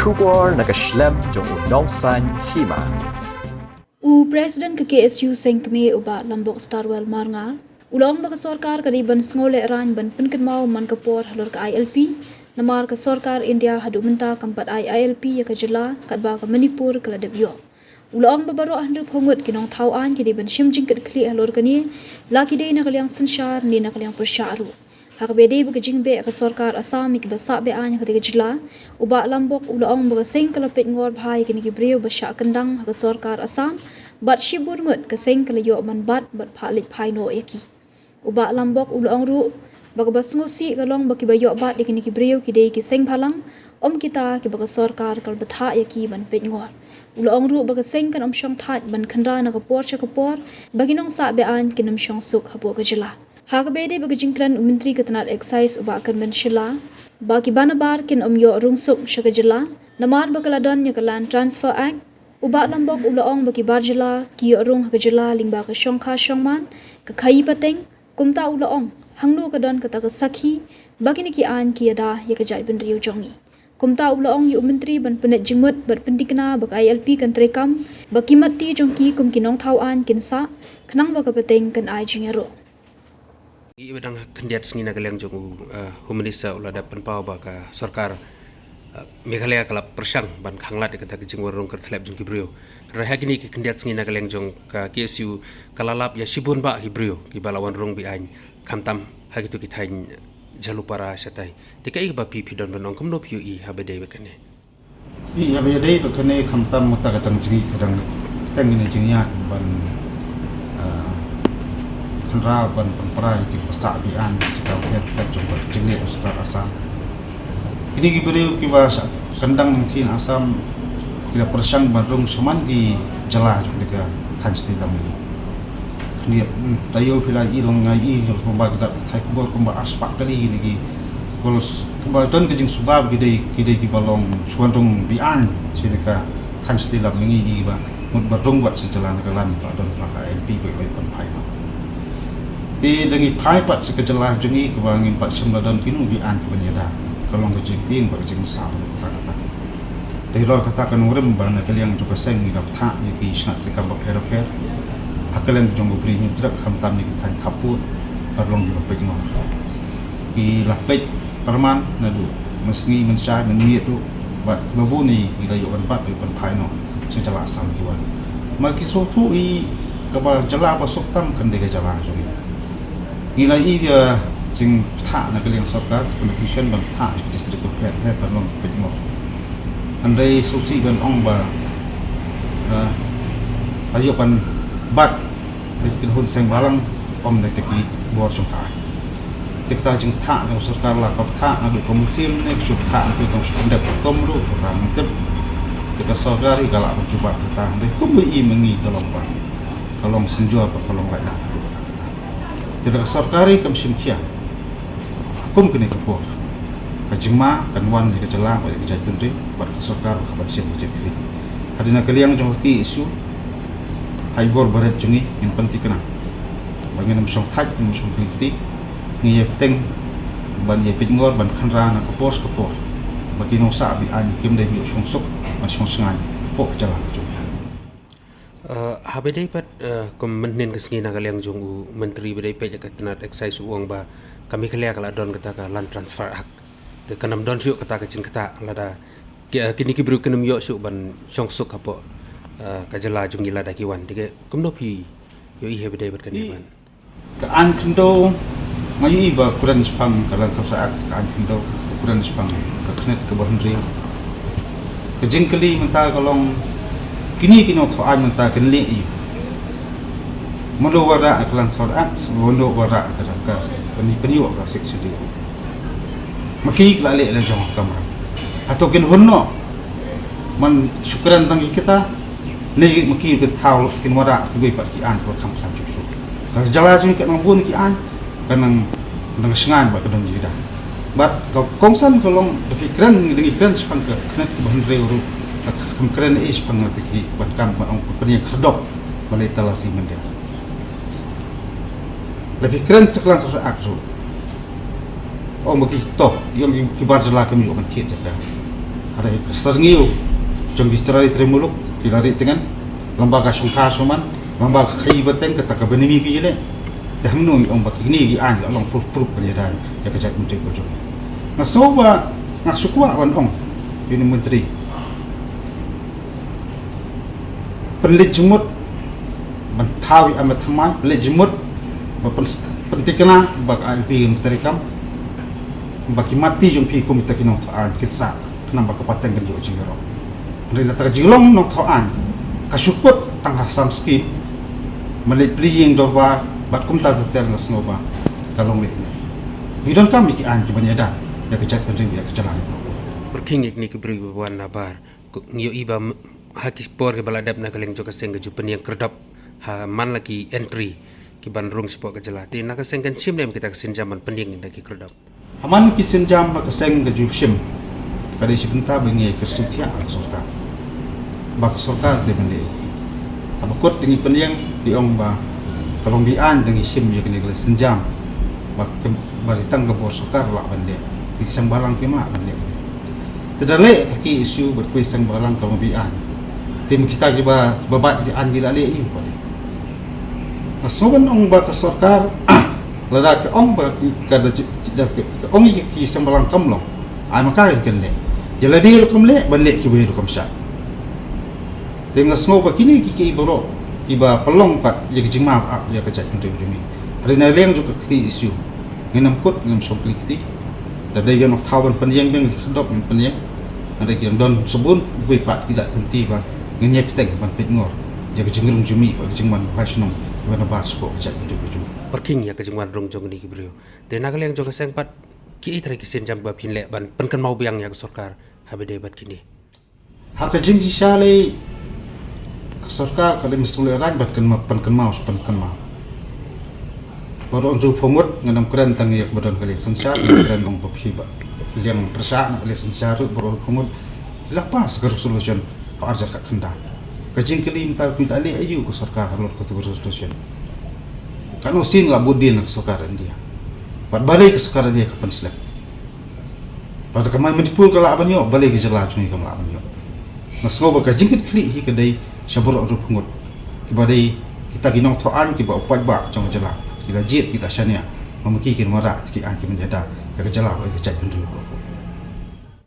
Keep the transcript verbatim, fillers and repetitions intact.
Khubor na ka shlem jong u Nongsaiñ Hima. U President ka K S U Seng Kmie u Bah Lambok Starwell Marngar u la ong ba ka sorkar ka dei ban sngew lehraiñ ban pynkynmaw man ka por halor ka I L P, namar ka sorkar India haduh mynta kam pat ai I L P ïa ka jylla katba ka Manipur ka la dep ïoh. U la ong ba baroh hynriewphew ngut ki nongthaw aiñ ki dei ban shim jingkitkhlieh halor kane, la ki dei na ka liang synshar ne na ka liang pyrshah ruh. Ha kaba ïadei bad ka jingbeh ka sorkar Assam ïa kiba sah be-aiñ ha katei ka jylla, u Bah Lambok u la ong ba ka seng ka la peit ngor bha ïa kine ki briew ba shah kyndang ha ka sorkar Assam, bad shibun ngut ka seng ka la ïoh ban bat bad phah leit phai noh ïa ki. U Bah Lambok u la ong ruh ba kaba sngewsih ka long ba kiba ïoh bat ïa kine ki briew ki dei ki seng bhalang, ym kita kiba ka sorkar ka la bthah ïa ki ban peit ngor. U la ong ruh ba ka seng kan ym shong thait ban khynra na ka por sha ka por ba ki nongsah be-aiñ kin ym shong suk hapoh ka jylla. Ha kaba ïadei bad ka jingkren u Myntri ka tnat Excise u Bah Kyrmen Shylla ba ki banabar kin ym ïoh rung suk sha ka jylla namar ba ka la don ïa ka Land Transfer Act, u Bah Lambok u la ong ba ki bar jylla ki ïoh rung ha ka jylla lyngba ka shongkha shongman, ka khaïi pateng. Kumta u la ong, hangno ka don kata ka sakhi ba kine ki aiñ ki ïada ïa ka jaitbynriew jong ngi? Kumta u la ong ïa u Myntri ban pynleit jingmut bad pynthikna ba ka I L P kan treikam, ba ki mat ti jong ki kum ki nongthaw aiñ kin sah, khnang ba ka pateng kan ai jingïaroh. Ngi i ba dang khyndiat sngi na ka liang jong u, eh, Home Minister u la dep pynpaw ba ka sorkar, eh, Meghalaya ka la pyrshang ban khanglad ïa kata ka jingwan rung kyrthlep jong ki briew. Hynrei ha kine ki khyndiat sngi na ka liang jong ka K S U ka la lap ïa shibun bah ki briew kiba la wan rung be-aiñ, khamtam ha kito ki thaiñ Jhalupara shatai. Te kaei kaba phi phi don ban ong, kumno phi ïohi ha ba dei bad kane? Ïa ba ïadei bad kane khamtam mynta ka dang jingïa ka dang teng ïa jingïa ban, ah, khynra ban pynpra ïa ki ba sah be-aiñ, ïa ka phet phet jong ka jingleh u sorkar Assam. Kine ki briew kiba sah kyndang nangtei na Assam ki la pyrshang ban rung shaman ki jylla jong ka thaiñ state lam ini. Khyndiat, hmm, taïew phi la i long nga i jong kumba ki da thai khubor kumba arspah kali kine ki. Kumba don ka jingsuba ba ki dei, ki dei kiba long shuwa rung be-aiñ sha kane ka thaiñ state lam ngi i ba mut ba rung wat sha jylla na ka lan ba don ba ka I L P ba ki la pynphai noh. Te da ngi phai pat sha ka jylla jong ngi kaba ngim pat shym la don kino be-aiñ kiban ïada, ka long ka jingtieng bad ka jingmynsaw kata kata. Dei halor kata ka nongrim ba na ka liang jong ka seng ngi la bthah ïa ki shnat treikam bapher bapher ha ka liang jong u Bri Hynñiewtrep, khamtam ïa ki thaiñ khappud bad long kiba peit ngor. Ki la peit pyrman naduh mynsngi mynshai mynmiet ruh bad kiba bun ngi la ïoh ban bat ïoh ban phai noh sha jylla Assam ki wan. Ma ki sngewthuh ïa kaba jylla ba suk tam kan dei ka jylla jong ngi. Ngi la i ka jingbthah na ka liang sorkar, ka contribution ban bthah ïa ki district bapher bapher ban long peit ngor. Hynrei sngewsih ban ong ba, eh, la ïoh ban bat ïa ki kynhun seng bhalang ym da ki bor jong ka aiñ. Te kata jingbthah jong sorkar la ka bthah naduh ka mynsiem ne ka shu bthah naduh tang shu pyndep ka kum ruh kata mynta. Te ka sorkar hi ka lah ban jubab kata, hynrei kumba i ma ngi ka long ba ka long synjor ba ka long lait lait naduh kata kata. Te da ka sorkar hi kam shim khia. Kum kane ka por ka jingma kan wan ïa ka jylla bad ïa ka jaitbynriew bad ka sorkar ba ka ban shim ka jingkylli. Hadien na ka liang jong ka K S U, ha i bor barit jong ngi ngin pynthikna ba ngin ym shong thait, ngin ym shong kylli kti, ngi ïa bteng ban ïa peit ngor ban khynra na ka por sha ka por ba ki nongsah be-aiñ kim dei ban ïoh shong suk ban shong shngaiñ hapoh ka jylla ka jong ngi. Eh, ha ba dei pat, eh, kum mynhynnin ka sngi na ka liang jong u Myntri ba dei peit ïa ka tnat Excise u ong ba ka Meghalaya ka la don kata ka Land Transfer Act. Te kan ym don shuh kata ka jingktah lada ki, eh, kine ki briew kin ym ïoh shuh ban shong suk hapoh, eh, ka jylla jong ngi lada ki wan. Te kumno phi ïohi ha ba dei bad kane ban? Ka aiñ khyndew nga ïohi ba kren shaphang ka Land Transfer Act, ka aiñ khyndew, ba kren shaphang ka khyndiat kaba hynriew. Ka jingkylli mynta ka long, kine ki nongthaw aiñ mynta kin leh ïa, mano ba rah ka Land Transfer Act, mano ba rah ka, ka, ka pynïoh ka Sixth Schedule. Ma ki la leh la jong ka kamram. Hato kin hun noh ban shu kren tang ïa kita? Ne ma ki kin thaw kin wanrah kiwei pat ki aiñ kiba kham kham shuh shuh. Ka jylla jong ngi ka nang bun ki aiñ, ka nang, ka nang shngaiñ bad ka don jingïada. Bad ka kongsan ka long da phi kren, da ngi kren shaphang ka khyndiat kaba hynriew ruh, ka kham kren ei shaphang kata ki ban kam ban ong ka pynïeng khyrdop ba leit tala shi mynder. Da phi kren shaphang ka Land Transfer Act ruh, ong ba ki to, ïa ki bar jylla kim ïoh ban thied jaka. Hynrei ka syrngiew jong ki trai trai muluk ki la rieh tyngen, lyngba ka shongkha shongman, lyngba ka khaïi bateng kata kaba ngi phi leh. Te hangno ngi ong ba kine ki aiñ la long foolproof ban ïada ïa ka jaitbynriew ka jong ngi. Nga sngew ba nga shu kwah ban ong ïa une u myntri, pynleit jingmut ban thaw ïa ka met thymmai, pynleit jingmut ba pyn, pynthikna ba ka aiñ phi ka treikam, ba ki mat ti jong phi kum kita ki nongthaw aiñ kin sah khnang ba ka pateng kan ïoh jingïaroh. Hynrei lada ka jinglong nongthaw aiñ ka shu kut tang ha sam skim, ban leit plie ïing dorbar bad kumta ter ter, nga sngew ba ka long lehnoh. Ngi donkam ïa ki aiñ kiban ïada ïa ka jaitbynriew, ïa ka jylla. Pyrkhing ïa kine ki briew ba wan na bar, ngi ïohi ba m-, ha ki por kiba la dep na ka liang jong ka seng ka ju pynïeng khyrdop ha man la ki entry kiban rung shapoh ka jylla. Te na ka seng kan shim ne em kita ki sienjam ban pynïeng da ki khyrdop? Ha man ki sienjam ba ka seng ka ju shim, ka dei shi bynta ba ngi ïa kyrsiew thiah ha ka sorkar, ba ka sorkar ka dei ban leh ïa ki. Haba kut da ngi pynïeng, ki ong ba ka long be-aiñ da ngi shim ïa kane ka lei sienjam, ba ka, ba dei tang ka bor sorkar lah ban leh, ki seng balang kim lah ban leh. Te da leh ka ki issue bad ki seng balang ka long be-aiñ, te ma kita kiba, kiba bat ki aiñ ki la leh ïa u ba leh. Nga sngew ban ong ba ka sorkar lada ka ong ba ka da, ka ong ïa ki seng balang kam long, ai ma ka kan leh. Ïa lade ruh kam leh, ban leh kiwei ruh kam shah. Te nga sngew ba kine ki, ki baroh kiba pynlong pat ïa ka jingma ba ap ïa ka jaitbynriew jong ngi. Hynrei na liang jong ka ki issue, ngin ym kut, ngin ym shong kli kti. Da dei ban ong thaw ban pynïeng biang, ki khyrdop ngin pynïeng. Hynrei ki don shibun kiwei pat ki la kynti ba ngin ïai bteng ban peit ngor ïa ka jingrung jingmih bad ka jingwan ba shnong kiba na bar shapoh ka jaitbynriew ka jong ngi. Pyrkhing ïa ka jingwan rung jong kine ki briew, te na ka liang jong ka seng pat, kiei trai ki sienjam ba phin leh ban pynkynmaw biang ïa ka sorkar haba dei bad kine? Ha ka jingshisha lei, ka sorkar ka dei mesti lehraiñ ban kynmaw, pynkynmaw, pynkynmaw. Baroh hynriewphew ngut, ngan ym kren tang ïa kaba don ka liang synshar, ngan kren ong ba phi ba liang pyrshah na ka liang synshar ruh baroh hynriewphew ngut la pass ka resolution ha arhajar khatkhyndai. Ka jingkylli mynta ka la leh aïu ka sorkar halor katu ka resolution? Katno sien la bud deal na ka sorkar India? Bad balei ka sorkar India ka pynslem? Lada ka Manipur ka lah ban ïoh, balei ka jylla jong ngi kam lah ban ïoh? Nga sngew ba ka jingkitkhlieh hi ka dei sha baroh hynriewphew ngut kiba dei kita ki nongthaw aiñ kiba u paidbah jong ka jylla ki la jied, ki la shaniah, ba ma ki kin wanrah ïa ki aiñ kiban ïada ïa ka jylla bad ïa ka jaitbynriew.